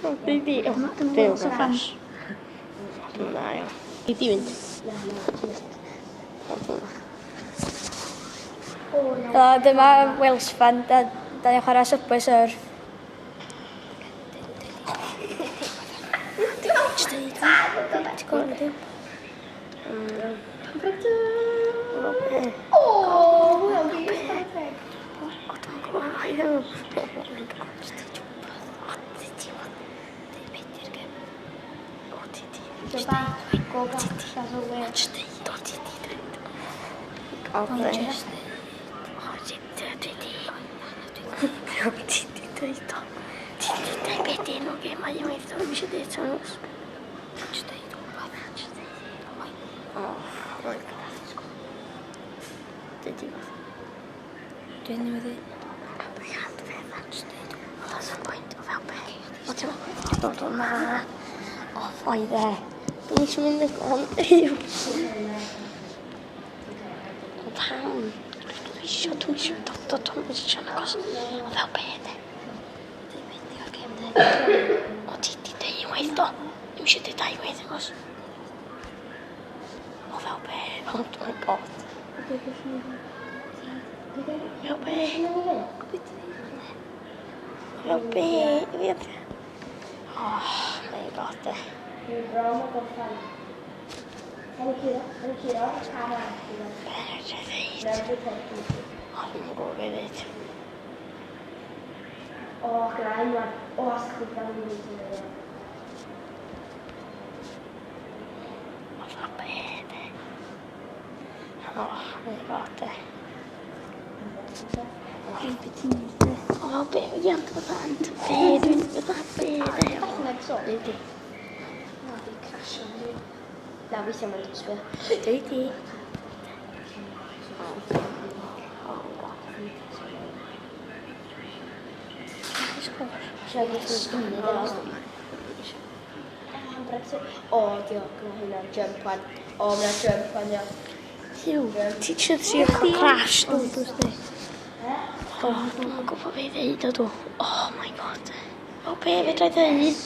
Di di. Byw crash. Na, iawn. Di di fynd. Helo, dyma Wales Fan. Da, da ni'n chwarae Subway Surf. Dwi'n newydd Dod o ma. Off oedd e. Dwi'n eisiau mynd yn on. O pam? Dwi eisiau, dwi eisiau, dod o, dwi eisiau, nagos. O fel be de? O ti di deud unwaith do? Dwi'n eisiau deud dau waith agos. O fel be? Oh my god. Fel be? Fel be? Oh my god de. Be dwi'n dweud? O, dwi'n gwybod beth i ddeud. O, gyda unwaith. O, os chdi gael ei wneud. O, fel be de? Oh my god de. O, fel be? Ia, fatha, be dwi'n, fatha be de? Dwi di. Na, fi crasio. Na, fi ddim yn dysgu. Dwi di. Oh, god. O, diolch, mae hynna'n jump one. O, mae'n jump one, ia. Huw, ti eisiau trio cael crash, dwi, dwi, dwi. O, dwi'n gwybod beth i ddeud o dwi. Oh my god. O, be fedra i ddeud?